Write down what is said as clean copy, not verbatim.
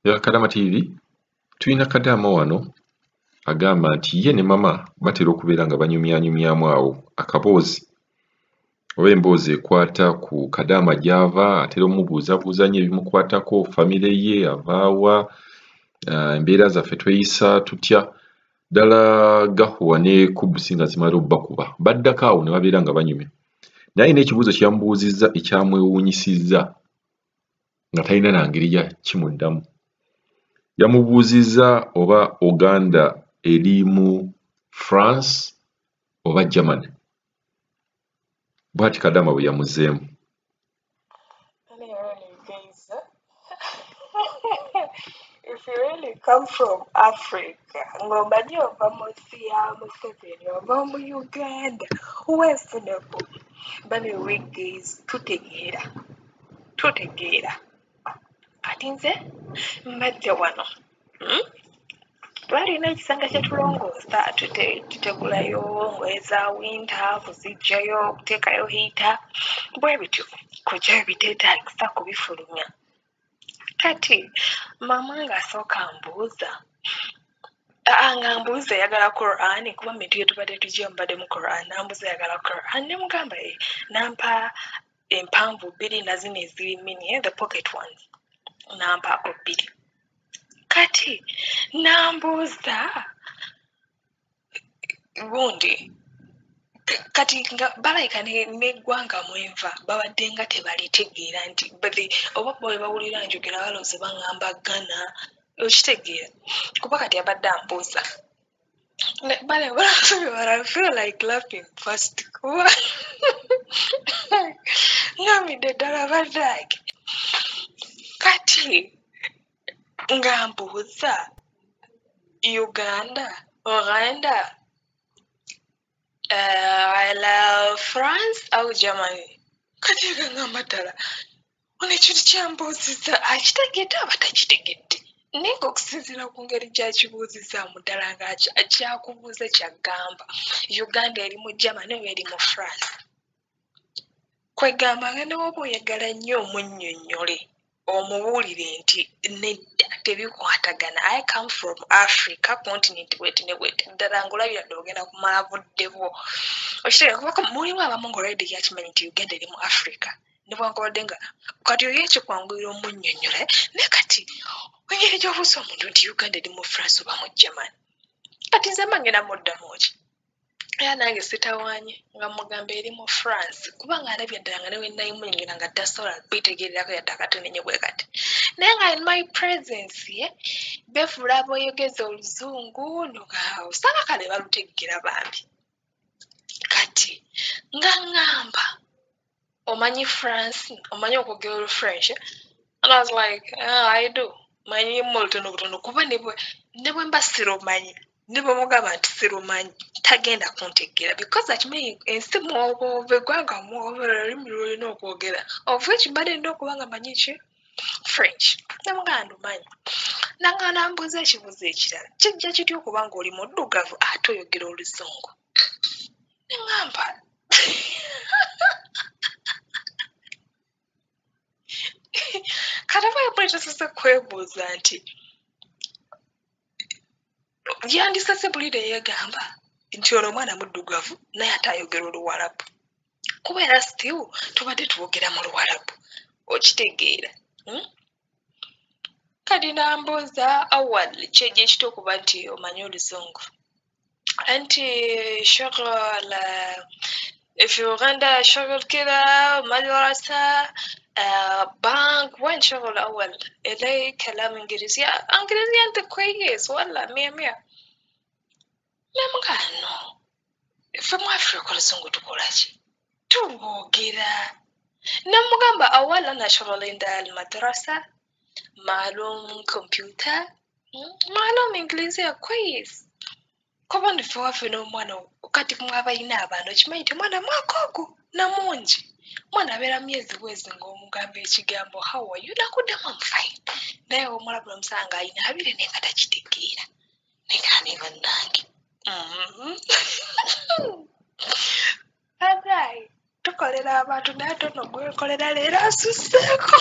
Ya Kadama TV, tulina Kadama wano agamba nti ye ne mama batera okubeera nga banyumyanyumyamu awo akaboozi oba emboozi ekwata ku Kadama gy'ava, atera omubuuzabuuza nnyo ebimukwatako, famire ye, avaawa, embeera zaffe tweyisa tutya. Ddala Gahuwa ne Kubusi nga zimala obbakuba baddako awo ne babeera nga banyumya, naye n'ekibuuzo kye yamubuuzizza ekyamwewuunyisizza nga talina na ngeri ya kimuddamu. Yamubuuzizza oba Uganda eri mu France oba Germany. Bw'ati Kadama bwe yamuzeemu. If you really come from Africa, ng'omanyi ova mu nsi ya Museveni, ova mu Uganda, weefuneko. Bano wegays tutegeera, tutegeera. Kati nze mbadde wano, twalina ekisenge kye tulongoosa, tutegulayo ngoye za winter, kuziggyayo, okuteekayo heater, bwe bityo kujjayo biteetaagisa kubifulumya. Kati maama ng'asooka ambuuza, nga ambuuza ayagala Quran, kuba mu bintu bye tubadde tuggyayo mubaddemu Quran, n'ambuuza ayagala Quran, ne mugamba ee, n'ampa empanvu bbiri na zino eziri mini, the pocket ones, n'ampaako bbiri. Kati n'ambuuza gundi, kati nga balabika n'eggwanga mwenva babadde nga tebalitegeera nti oba bo bwe bawulira njogera balowooza baŋŋamba Ghana, okitegeera, kuba kati abadde ambuuza. But I feel like laughing first kuba ŋŋambidde ddala bannange. Kati nga mbuuza Uganda, Uganda, ala France au Germany. Kati nga ŋŋamba ddala ono ekintu kyambuuzizza akitegedde oba takitegedde? Naye ng'okusinziira ku ngeri gy'akibuuzizzaamu ddala nga kyakubuuza ky'agamba Uganda eri mu Germany oba eri mu France. Kwegamba nga ne bw'oba oyagala nnyo omunnyonnyole, omubuulire nti nedda tebikwatagana, I come from Africa continent bweti ne bweti, ddala ng'olabira ddala ogenda kumala budde bwo. Okitegeera, kuba mulimu abamu ng'already yakimanyi nti Uganda eri mu Africa, ne bwankubadde nga kati oyo ekikwanguyira omunnyonnyola, naye kati engeri gy'obuuza omuntu nti Uganda eri mu France oba mu Germany, kati nze mba ngenda muddamu ki? Era nange sitawaanye nga mugamba eri mu France, kubanga alabye ddala nga ne we nnayimunnyonnyola nga tasobola kubitegeererako yadde akatono ennyo bwe kati. Naye nga in my presence ye beefuula abeeyogeza oluzungu osanga kale balutegeera bambi. Kati nga ŋŋamba omanyi France, omanyi okwogera Olufrench? And I was like, oh, I do. Manyimu olutono butono kuba ne bwe mba sirumanyi, ne bwe mugamba nti sirumanyi tagenda kuntegeera because akimanyi ensi mw'oba ova, eggwanga mw'ova, olulimi lw'olina okwogera, of which mbadde nnina okuba nga mmanyi ki? French. Ne mugamba ndumanyi. Nanga n'ambuuza ekibuuzo ekirala, kijja kitya okuba ng'oli muddugavu ate oyogera Oluzungu? Ne ŋŋamba kati aba yabadde tasoose kwebuuza nti yandisese buli ne yeegamba nti ono omwana muddugavu naye ate ayogera Oluwarabu, kuba era still tubadde twogera mu Luwarabu, okitegeera. Kati n'ambuuza awal kyejja ekitya okuba nti omanyi Oluzungu, anti shugul في أوغندا شغل كذا مدرسة بنك، وين شغل أول إلي كلام إنجليزي، إنجليزي أنت كويس ولا مية مية. Namugamba no, ffe mu Africa Oluzungu tukola ki? Tulwogera. Namugamba awala أنا شغل عند المدرسة معلوم كمبيوتر معلوم إنجليزية كويس. Kuba nti waffe n'omwana kati mwabalina abaana okimanyi nti omwana mwaka ogwo namungi, omwana abeera myezi bwezi ng'omugamba ekigambo how are you nakuddamu I'm fine, naye omulabula omusanga alina abiri naye nga takitegeera. Naye ne bannange bannange tukolera abantu naye ate ono gwe nkolera leero asusseeko.